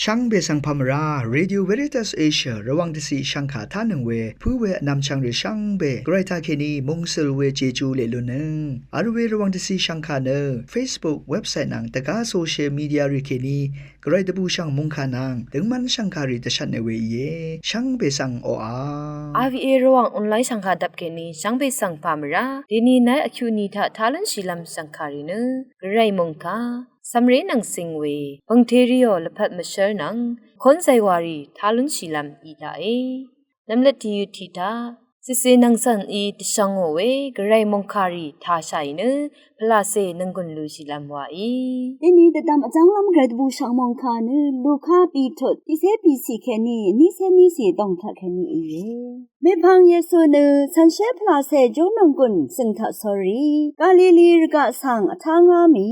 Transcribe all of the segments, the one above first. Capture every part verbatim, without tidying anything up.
Shvngbe svng pà mvrá, Radio Veritas Asia Rvwàng dvciq shvngkà tánøng we pǿ we vnvmchvng rì shvngbe gvray taqkèní mungsøl we Jeju leq lunnøng vl we Rvwàng dvciq shvngkà nø Facebook, website nvng dvgá social media rì kèní gvray dvbùshv̀ng mòngkà nvng døngmv́n shv̀ngkàrì dvshvtne we íe. Shvngbe svng oqà. RVA Rvwàng online shv̀ngkà dvp kèní shvngbe svng pà mvrá. Dèní nai vkyuqni taq tá lúnshìlv́m shv̀ngkàrì nø gvray mòngkà cv̀mré nvng cing we pv̀ngteriò lvpat mvshv́r nvng kónzay warì tá lúnshìlv́m í taqe. Nvmløt tìyøt tiq taq cìcè nvng cv̀n í dvshvngò we gvray mòngkàrì tāshàì nø pvlacè nònggùn lúshìlv́m waí. Dèní dvdvm vjv́nglv́m gvray dvbùshv̀ng mòngkà nø Luka bìtut tiqcé bìcì kèní vnícé nícì dòng taqkèní íe. Mèpvng Yesu nø cv̀nshé pvlacè jó nònggùn zø̀ng taq sórí Galili rvgaq svng vtá ngá mì.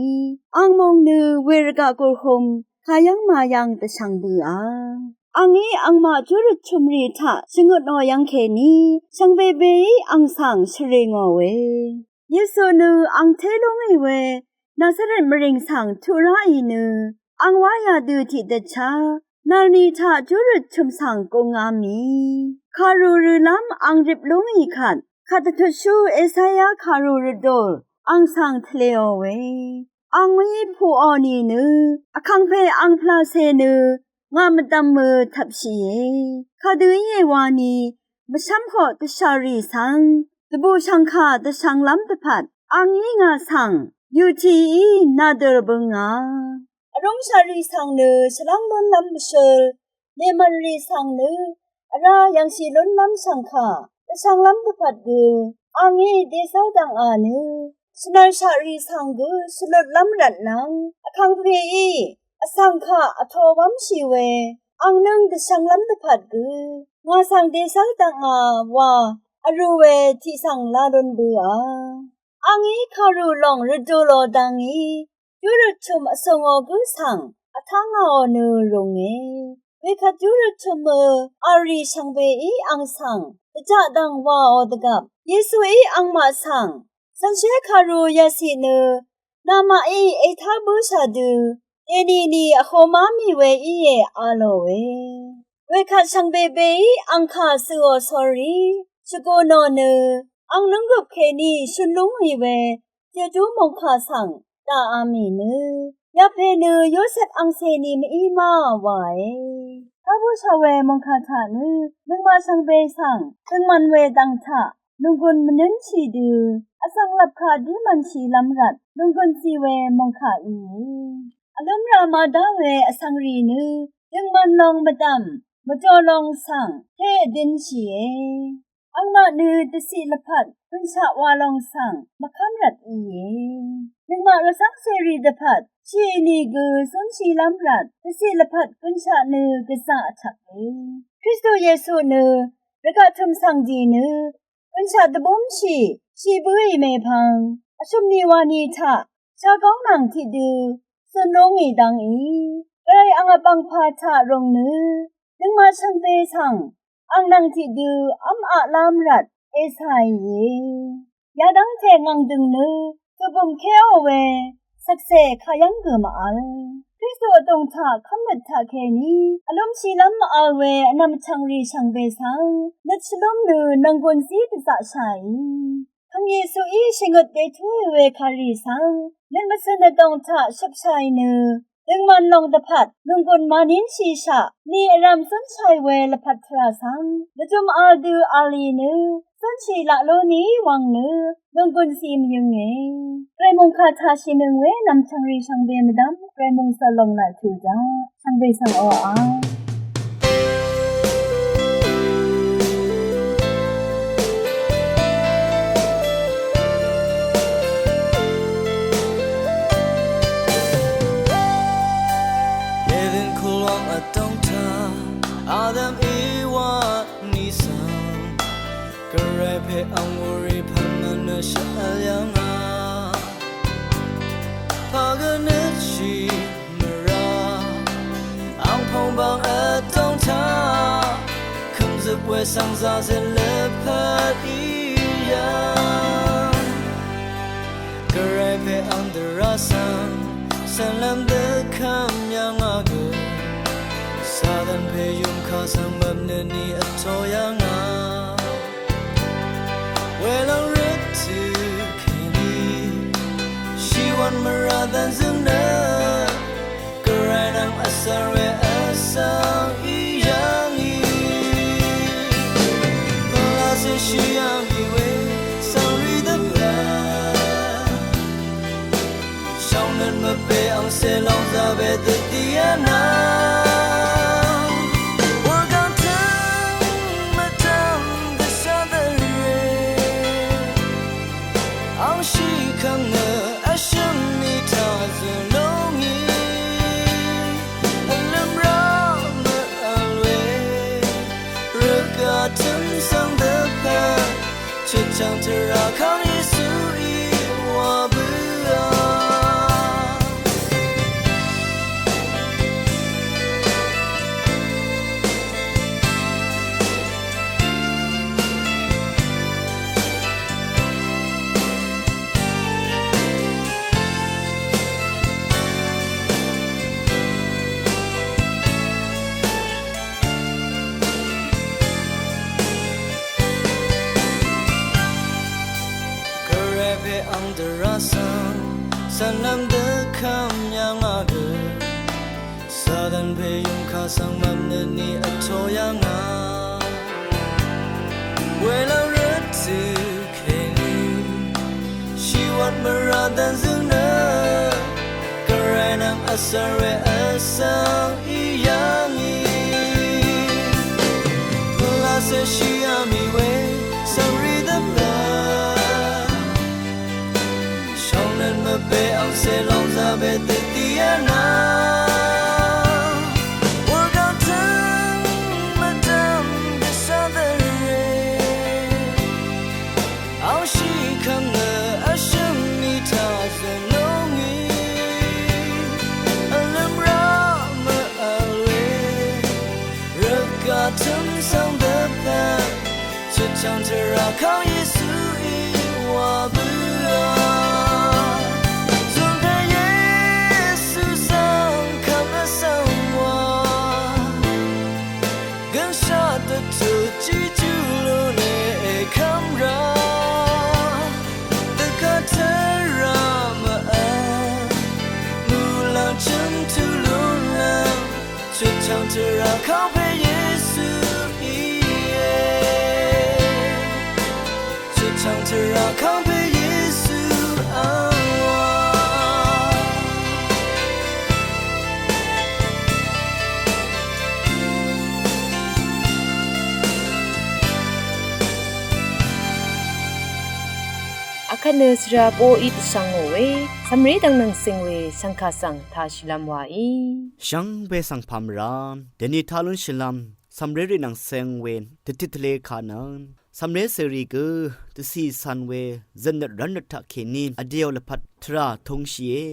Ang mòng nø wèrvgaq gùrhum kayv́ng mayv́ng dvshvng bøà. Angí angmaq júrøt chø̀mrì taq shvngøtnò yv́ng kèní shvngbebeí ang svng shvrìngòe. Yesu nø angté lúngì we Nazaret mvrìng svng tuq ráì nø ang wá yadø tiqdvchá narni taq júrøt chø̀m svng gungá mì. Kàrù rølv́m ang rip lúngì kvt kàdvtutshú Esaya kàrù rvdùl ang svng tvlēò we. Angí puqò nìnø vkàngpè ang pvlacè nø ngà mvdv̀mø tvpshìe. Kadø íe wani mvshv́mhoq dvshàrì svng dvbùshv̀ngkà dvshvnglv́m dvpvt angí ngà svng yutií nàdø̀r bøngà. Vrúngshaqrì svng nø shvlv́ng lúnlv́m mvshøl, mèmv̀nrì svng nø vrá yv̀ngshì lúnlv́m shv̀ngkà dvshvnglv́m dvpvt gø angí dèzv́r dv̀ngà nø shvnvlshaqrì svng gø shvlutlv́m rvtnvng vkàngpèí vsvng kaq vtōwv́mshì we angnǿng dvshvnglv́m dvpvt gø ngà svng dèzv́r dv̀ngà wa vrū we tiq svng la lun bøà. Angí kàrù lòng rvdùlò dangí júrøt chø̀m vsùngò gǿ svng vtá ngàò nø rùnge. Wekvt júrøt chø̀mø v̀lrì shvngbeí ang svng dvjaq dv̀ng waò dvgvp Yesuí angmaq svng cv̀nshé kàrù yacì nø namaqí ètá bǿshà dø dènìni vhōmá mì we íe a lòe. Wekvt shvngbebeí angkà cø̀ò sórí shvgu nò nø ang nǿnggøp kèní shøn lúngì we Jejú mòngkà svng daqā mì nø yapè nø Yosep angcèni mv-í má wàe. Tá bǿshà we mòngkà taq nø nøngmaq shvngbe svng døngman we dv̀ng taq nònggùn mvnǿnshì dø vsvng lvpkà dí mv̀nshìlv́m rvt nònggùn zì we mòngkà íe. Vlǿmrà màdá we vsvng rì nø døngman long mvdv̀m mvjò long svng té vdǿnshìe. Angmaq nø dvciq lvpat gønshaq wa long svng mvkv́m rvt íe. Nøngmaq rvcv́ng cèrì dvpvt shì nìgø zúnshìlv́m rvt dvciq lvpat gønshaq nø gvzà vtvke. Kristu Yesu nø rvgaq tø̀m svng dì nø gønshaq dvbúmshì shì bǿì mèpvng vshø̀m nì wani taq shagóng nvng tiqdø zø̀n lúngì dv́ngí gvray ang vbv̀ngpà taq rùng nø nøngmaq shvngbe svng ang nvng tiqdø v́m aqlám rvt èsàìe. Yadv́ngte ngv̀ngdø̀ng nø dvbùmkéò we shvkse kayv́ng gø màvl. Kristu vdùng taq kv́mnøt taqkèní vlúmshìlv́m màvl we vnvm vchv̀ngrì shvngbe svng nøt shvlúm nø nònggùn zí dvzaqshàì. Tvng Yesuí shvngøt dètúì we kàrì svng nøt mvcø̀n vdòng taq shøpshàì nø døngman long dvpvt nònggùn mànínshìshaq ni vrv̀m zúnshàì we lvpat tvrà svng dvjøm vl dø vl í nø zúnshì laq lú nií wvng nø nònggùn zì mvyønge. Gvray mòngkà taq shìnøng we nv̀mchv̀ngrì shvngbe mvdv́m gvray mòngsvl lòng laq tuq jaq shvngbe svng oqà. Yevin kulwang vdòng taq Adam Iwa nìsvng gvray pè ang wuri pv̀n mvnø shvl yv̀ngà. Pagø nøtshì mvrá ang pòngbang vdòng taq kø̀mzøp we svng zazet lvpat í yv̀ng. Gvray pè ang dvrá svng cv̀nlv́m dø kv́m yv̀ngà gø Vsvng mvpnø ni vtō yv̀ngà. Welòng røt tø kèní shìwv̀n mvrà dvnzøng nø Gvray nvng vsvng we vsvng í yv̀ngì. Pvlacè shì yv̀ngì we vsvng rì dvpvt. Shvngnøt mvpè angcè lòng zaqbe dvdí vnvng. Wurgvng tøng mvdv̀m dvshà dvrè. Angshì kvng nø vshø̀m í taq zø̀ lúngì. Vlø̀m rá mvvl we. Rvgaq tø̀m svng dvpvt. Chøtchv̀ng tvrà kv́m Yesuí wa bǿà. Gvray pè ang dvrá svng cv̀nlv́m dvkvm yv̀ngà gø. Satan pè yùngkà svng mvpnøt ni vtō yv̀ngà. Welòng røt tø kèní shìwv̀n mvrà dvnzøng nø Gvray nvng vsvng we vsvng í yv̀ngì. Pvlacè shì yv̀ngì we vsvng rì dvpvt. Shvngnøt mvpè angcè lòng zaqbe dvdí vnvng. Wurgvng tøng mvdv̀m dvshà dvrè. Angshì kvng nø vshø̀m í taq zø̀ lúngì. Vlø̀m rá mvvl we. Rvgaq tø̀m svng dvpvt. Chøtchv̀ng tvrà kv́m Yesuí wa bǿà. Zùn pè Yesu svng kvm vsvng wa. Gønshaq dvtut tiqjú lúne èkv́m rá. Dvgvt tvrà mvvl. Muqlàng chø̀m tut lúnlv́m. Chøtchv̀ng tvrà kv́m pè Yesu íe. Chøtchv̀ng tvrà kv́m pè Yesu ang wa. Akvt nø svra poqí dvshvngò we, cv̀mré dvng nvng cing we, shvngkà svng taq shìlv́m wàí. Shvngbe svng pà mvrá, dèni taq lún shìlv́m, cv̀mré rì nvng cing we, dvtit tvlē kà nvng, cv̀mré cèrì gø, dvcì cv̀n we, zøtnøt rv́nnøt taqkèní, vdèò lvpat tvrà tūngshìe.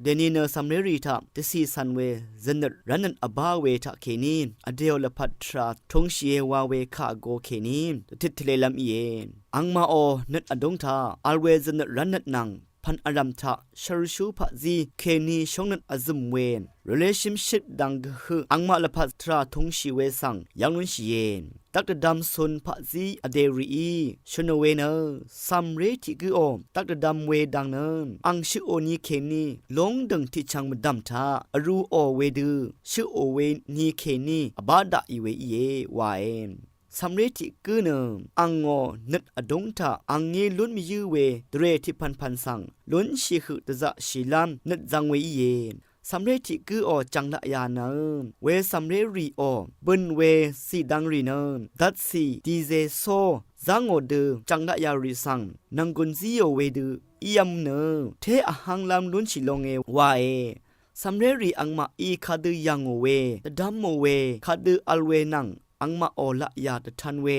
Dèni nø cv̀mré rì taq, dvcì cv̀n we, zøtnøt rv́nnøt vbá we taqkèní, vdèò lvpat tvrà tūngshìe wa we kà vgō kèní, dvtit tvlēlv́m íe. Angmaqò nøt vdúng taq, vl we zøtnøt rv́nnøt nvng, pv̀n vrv̀m taq, shvrshú paqzí, kèní shóngnøt vzø̀m we, relationship dvng gvhøq, angmaq lvpat tvrà tūngshì we svng, yv́ng lúnshìe. Dvk dvdvm cun paqzí vdè rìí, shø̀nò we nø, cv̀mré tiq gǿò, dvk dvdvm we dvng nø, ang shøqò ni kèní, lóngdø̀ng tiqchv̀ng mvdv̀m taq, vrūò wedø, shøqò we ni kèní, vbá daqì we íe, wae. Cv̀mré tiq gǿ nø, angò nøt vdúng taq, angí lún mvyǿ we, dvrè tiqpv̀npv̀n svng, lúnshì høq dvzaqshìlv́m, nøt zvng we íe. Cv̀mré tiq gǿò jv̀ng laqyà nø, we cv̀mré rìò, bø̀n we cìdvng rì nø, dvtcì, dìzè só, zv́ngò dø, jv̀ng laqyà rì svng, nv̀nggùn zíò wedø, ívm nø, té vhv́nglv́m lúnshì longe wae. Cv̀mré rì angmaqí kadø yv̀ngò we, dvdv́mò we, kadø vl we nvng, angmaqò laqyà dvtan we,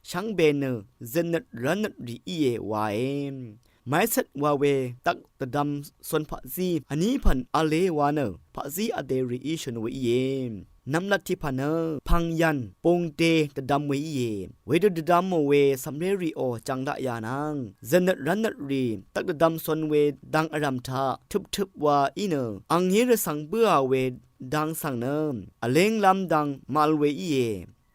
shvngbe nø, zøtnøt rv́nnøt rì íe wae. Màícvt wa we, dvk dvdvm cun paqzí, vní pv̀n v̄le wa nø, paqzí vdè rìí shø̀n we íe. Nvmlat tiqpv̀n nø, pv̀ngyv̀n, bungde, dvdvm we íe. Wedø dvdvmò we, cv̀mré rìò, jv̀ng laqyà nvng, zøtnøt rv́nnøt rì, dvk dvdvm cun we, dang vrv̀m taq, tøptøp wa í nø, angí rvcv̀ng bǿà we, dang svng nø, vlénglv́m dang màvl we íe.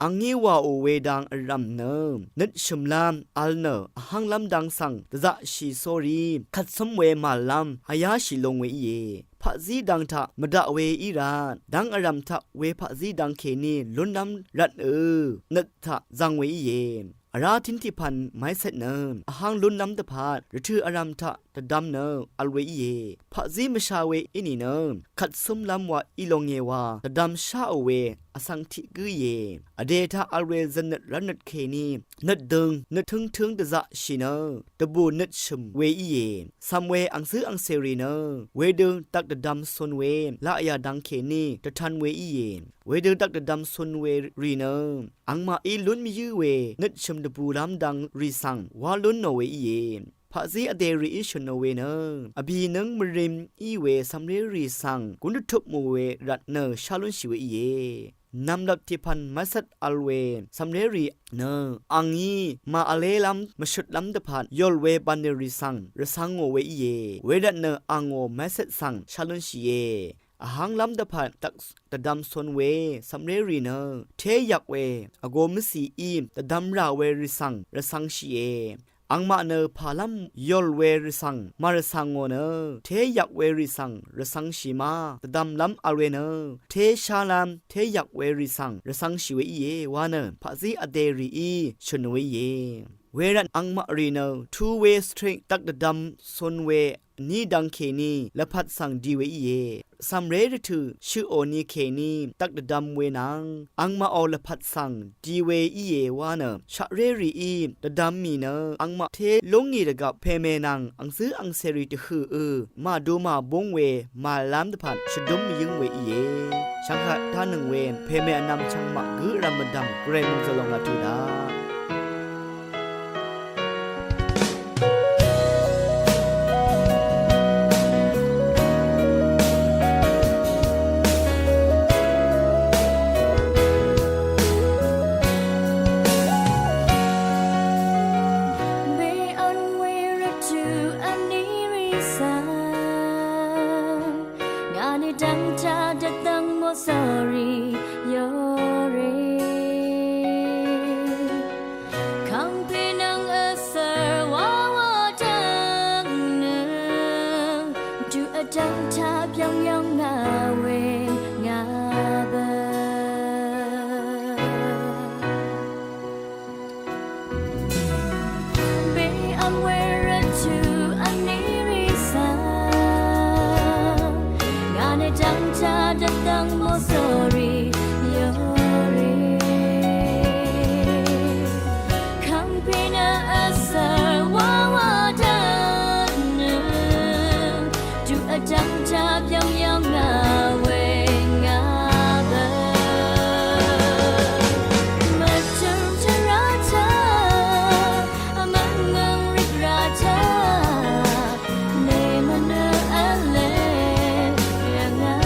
Angí wàò we dang vrv̀m nø nøt shø̀mlv́m vl nø vhv́nglv́m dang svng dvzaqshì sórí kvtsǿm we màllv́m vyáshì long we íe. Paqzí dang taq mvdaq we í rvt dv́ng vrv̀m taq we paqzí dang kèní lúnlv́m rvtnø nøt taq zv̄ng we íe. Vrá tín tiqpv̀n mv́ycet nø vhv́ng lúnlv́m dvpvt rvtø̀ vrv̀m taq dvdvm nø vl we íe. Paqzí mvsha we í nìnø kvtsǿmlv́m wa í longe wa dvdvm sháò we vsvng tiq gǿ íe. Vdè taq vl we zvnøt rv́nøt kèní nøt døng nøt tǿngtǿng dvzaqshì nø dvbù nøt shø̀m we íe. Cv̀m we angzǿ angcèrì nø wedø dvk dvdvm cun we laqyà dang kèní dvtv̄n we íe. Wedø dvk dvdvm cun we rì nø angmaqí lún mvyǿ we nøt shø̀m dvbùlv́m dang rì svng wá lún nò we íe. Paqzí vdè rìí shø̀n nò we nø vbì nǿng mvrim í we cv̀mré rì svng gún dvtup mù we rvt nø shá lúnshì we íe. Nv̀mlvp tiqpv̀n mv́ycvt vl we cv̀mré rì nø angí màvlélv́m mvshøtlv́m dvpvt yòl we bv̀nlì rì svng rvcv̄ngò we íe. Wervtnø angò mv́ycvt svng shá lúnshìe. Vhv́nglv́m dvpvt dvk dvdvm cun we cv̀mré rì nø té yvk we vgō mvcìí dvdvm rà we rì svng rvcv̄ngshìe. Angmaq nø pàlv́m yòl we rì svng màrvcv̀ngò nø té yvk we rì svng rvcv̄ngshì má dvdvmlv́m vl we nø té shálv́m té yvk we rì svng rvcv̄ngshì we íe wa nø paqzí vdè rìí shø̀n we íe. Wervt angmaq rì nø two way street dvk dvdvm cun we vní dang kèní lvpat svng di we íe. Cv̀mré rvtø̀ shøqò ni kèní dvk dvdvm we nvng angmaqò lvpat svng di we íe wa nø shaqré rìí dvdvm mì nø angmaq té lúngì dvgvp pèmè nvng angzǿ angcèrì dvhø̀ ø màdu màbúng we màlv́m dvpvt shvdúm mvyǿng we íe. Shvnghat dánøng we pèmè vnvm chvngmaq gǿ vrv̀m mvdv̀m gvray mòngzø̀l lòng laq tuq daq. Beon we rvtø̀ vní rì svng ngà nø dv́ngtaq dvdv́ng mòsòrì yore. Kangpe nvng vsvr wawa dvng nø tuq vdvng taq byvng yvng ngà we ngà bø. Beam we rvtø̀ vní rì svng ngà nø dv́ngtaq dvdv́ng mòsòrì yore. Kangpe nø vsvr wawa dvng nø tuq vdv́ngtaq byvng yvng ngà we ngà bø. Mvtø̀m tvrà taq vmv́n ngv̀ng rìgrà taq lèmvnø v̄le yv̀ngà.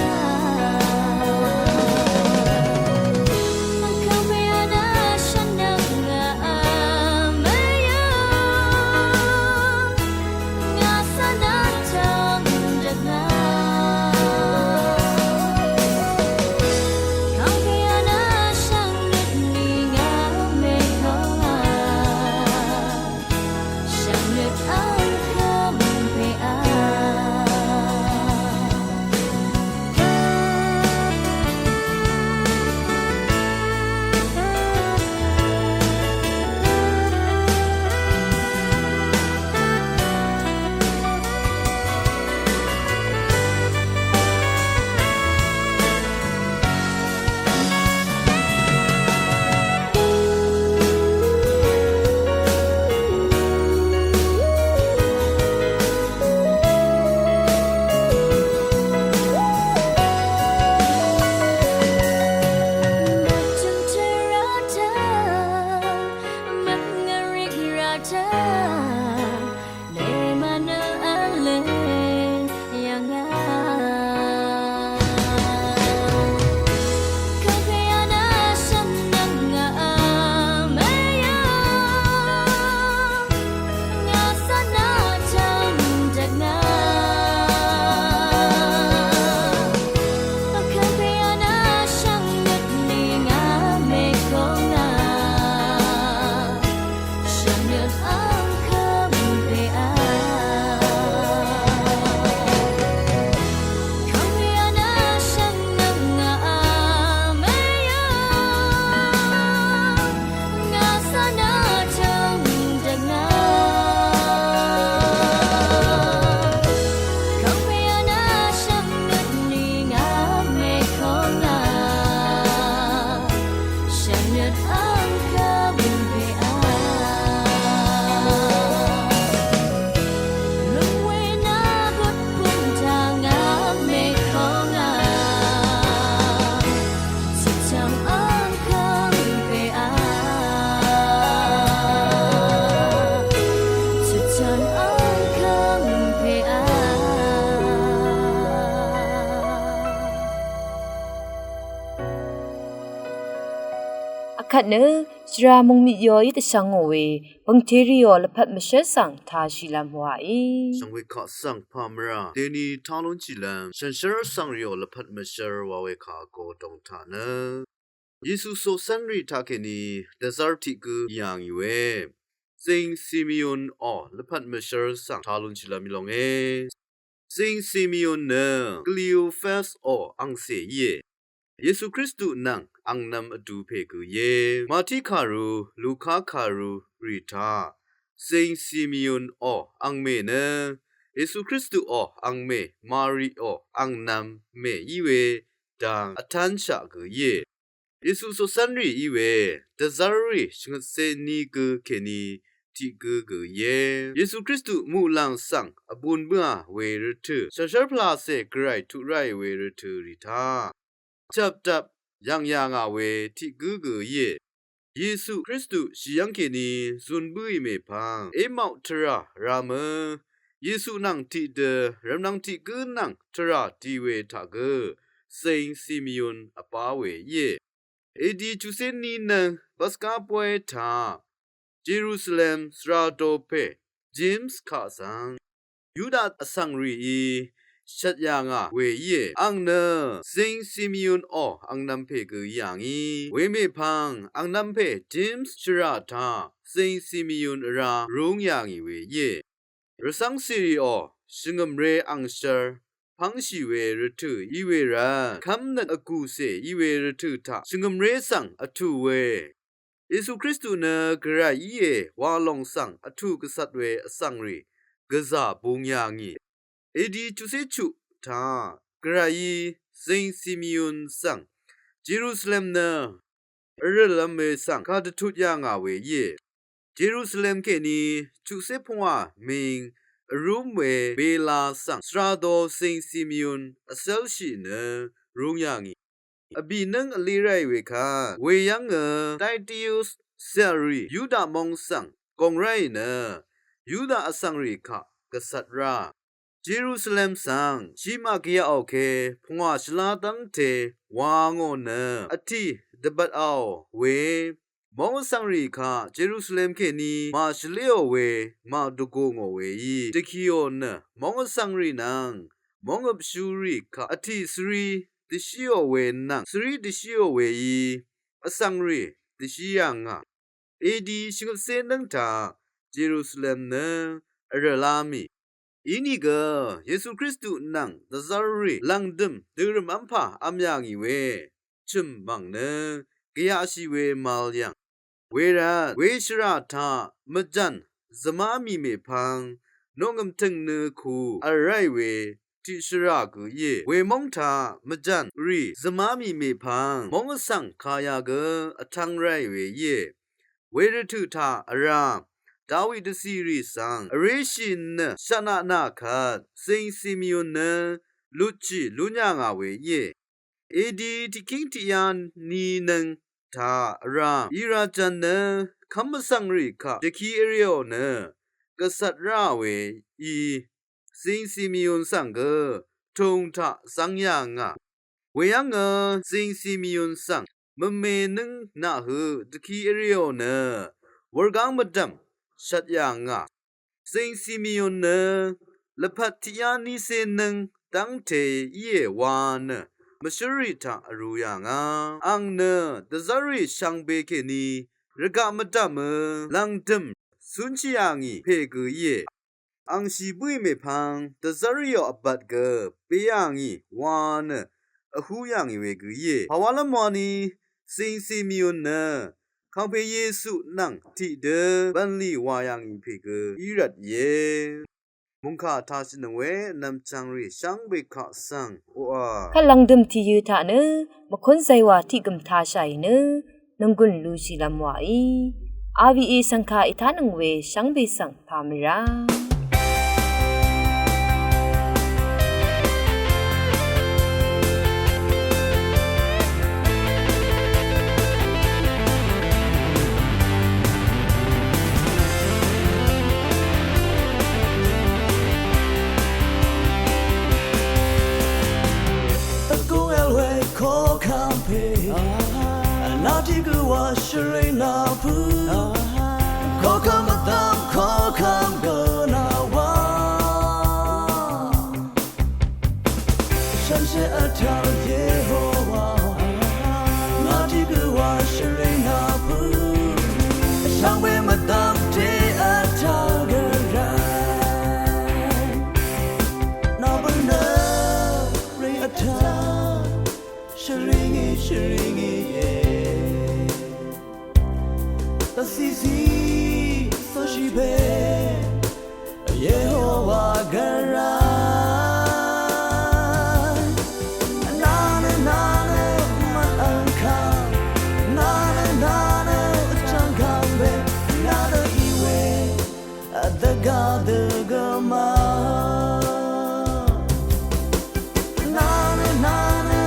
Akvt nø shvra mungmit yoí dvshvngò we bø̀ngteriò lvpat mvshv́r svng tāshìlv́m wàí. Shvngbe kaq svng pà mvrà deni talúnshìlv́m shànshér vsvngrìò lvpat mvshv́r wa we kà vgo dòng taq nø Yesu coqcv́nrì taqkèní dvzv́r tiq gǿ yà ngì we Zing Simeon ò lvpat mvshv́r svng talúnshìlv́m í longe. Zing Simeon nø Kleofas ò angcè íe. Yesu Kristu nvng angnv̄m vdu pè gø íe. Mati kàru, Luka kàru rì taq Zing Simeon ò angmè nø Yesu Kristu ò angmè, Mari ò angnv̄m mè í we dang vtánshaq gø íe. Yesu coqcv́nrì í we dvzv́rrì shvngøtcé ní gø kèní tiq gǿ gø íe. Yesu Kristu muqlàng svng vbūn bǿà we rvtø̀, shànshér pvlacè gvray tuq ráì we rvtø̀ rì taq chvpdvp yv̀ng yà ngà we tiq gǿ gø íe. Yesu Kristu shì yv́ng kèní zun bǿì mèpvng Emau tvrà ram ø, Yesu nvng tiqdø rvmnvng tiq gǿ nvng tvrà di we taq gø Zing Simeon vpá we íe. A D chuqcé ní nø Paska bóy taq Jerusalem svra do pè James kaq svng Yuda vsvng rìí shvt yà ngà we íe. Àng nø Zing Simeon ò angnv̄m pè gø í yà ngì. We mèpvng angnv̄m pè James shvrà taq Zing Simeon vrá rúng yà ngì we íe. Rvcv́ng cèrì ò shvngø̀mré angshv́r pv́ngshì we rvtø̀ í we rvt kv́mnøt vgùcè í we rvtø̀ taq shvngø̀mré svng vtù we Yesu Kristu nø gvray íe wa lòng svng vtù gvcvt we vsvngrì gvzà bung yà ngì. A D chuqcé chuq taq gvrayí Zing Simeon svng Jerusalem nø vrø̀lv̄m we svng kàdvtut yà ngà we íe. Jerusalem kèní chuqcé pvngwà ming vrúm we Bela svng svra do Zing Simeon vzv́lshì nø rúng yà ngì. Vbì nǿng vlí ráì we kvt we yv́ng ø Titius cèrì Yuda móng svng gòng ráì nø Yuda vsvngrì kaq gvcvt rá Jerusalem svng shima gvyaqò ke pvngwà shvlá dv́ngte wa ngò nø vtì dvbvt aò we móng vsvngrì kaq Jerusalem kèní màshvléò we màdvgù ngò weí dvkìò nø móng vsvngrì nvng móng vpshúrì kaq vtì svrí dvshíò we nvng svrí dvshíò weí vsvngrì dvshí yà ngà. A D shvngøtcé nǿng taq Jerusalem nø vrø̀lá mì. Inìgø Yesu Kristu nvng dvzv́rrì lv̀ngdø̀m dø̀rø̀m v́mpà v̄m yà ngì we chø̀m mv̀ng nø gvyaqshì we màvl yv̀ng. Wervt we shvrà taq mvjv̀n zvmá mì mèpvng noqngø̀m tø̀ng nø ku vl ráì we tiq shvrà gø íe. We móng taq mvjv̀n rì zvmá mì mèpvng móng vsvng kaya gø vtv́ng ráì we íe. We rvtø̀ taq vrá Dawi dvcìrì svng vréshì nø shvtnaq nà kvt Zing Simeon nø lutshì lún yà ngà we íe. A D tiqkíng tiqyá ní nøng taq vrá Irajan nø kv́m vsvngrì kaq dvki vrèò nø gvcvt ráà we í Zing Simeon svng gø tùng taq zv́ng yà ngà. Weyv́ng ø Zing Simeon svng mvme nǿng naqhøq dvki vrèò nø wurgáng mvdv̀m shvt yà ngà. Zing Simeon nø lvpat tiqyá nícé nǿng dv́ngte íe wa nø mvshǿrrì taq vrū yà ngà. Àng nø dvzv́rrì shvngbe kèní rvgaq mvdv̀m ø lv̀ngdø̀m cúnshì yà ngì pè gø íe. Àng shì bǿì mèpvng dvzv́rrìò vbat gø bē yà ngì wa nø vhú yà ngì we gø íe. Pàwálv́m wani Zing Simeon nø kàngpè Yesu nvng tiqdø bv̀nlì wà yà ngì pè gø í rvt íe. Mòngkà tashìnøng we vnvm chv̀ngrì shvngbe kaq svng oqà. Kvt lv̀ngdø̀m tìyø̄ taq nø mvkún zaywà tiq gø̀m tashàì nø nònggùn lushìlv́m wàí. R V A shv̀ngkà ètánøng we shvngbe svng pà mvrá. Vgúng vl we koqkv́m pè vnvm Nati gø wa shvring na pø. Kokam atam kokam gø na wa. Shvngshì vtaq Yehowa. Nati gø wa shvring na pø. Shvngbe mvdvm te vtaq gø ra. Nabø nø ring vtaq. Shvringì, shvringì, ye. Vsìsì, vsvshì pè. Yehowa gvray. Nanø, nanø, mvn angkang. Nanø, nanø, vchangkang pè. Nanø, iwe. Dvgá dvgá ma. Nanø nanø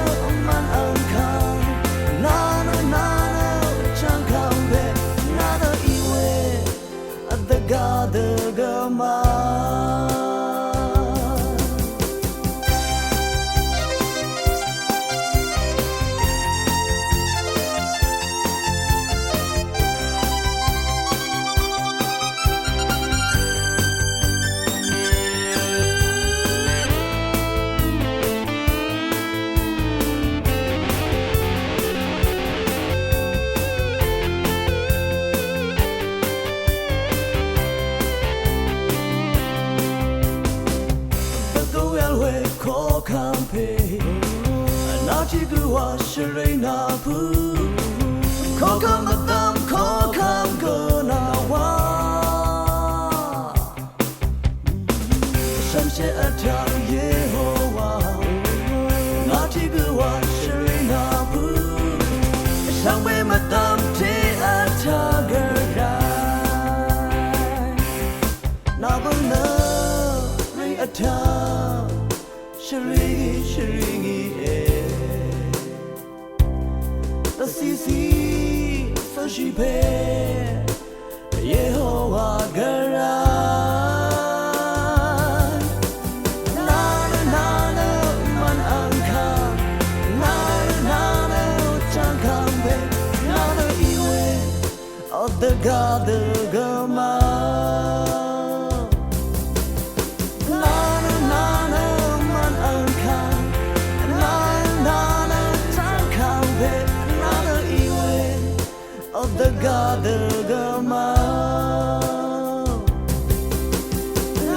mvn angkang. Nanø nanø changkang pè. Nanø iwe. Dvgá dvgá ma. Dvgø yalwe kokam pè. Nati gø wa shvring na pø. Kokam atam kokam gø na wa. Shvngshì vtaq Yehowa. Nati gø wa shvring na pø. Shvngbe mvdvm te vtaq gø ra. Nabø nø ring vtaq. Shvringì, shvringì, e. Vsìsì, vsvshì pè. Yehowa gvray. Nanø nanø mvn angkang. Nanø nanø changkang pè. Nanø iwe. O dvgá dvgá ma. Nanø nanø mvn angkang. Nanø nanø changkang pè. Nanø iwe. O dvgá dvgá ma.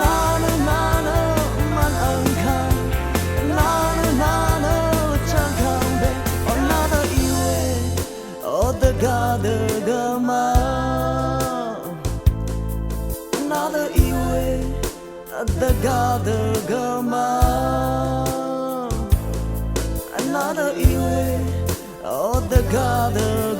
Nanø nanø mvn angkang. Nanø nanø changkang pè. O nanø iwe. O dvgá dvgá ma. Nanø iwe. Dvgá dvgá ma. Nanø iwe. O dvgá dvgá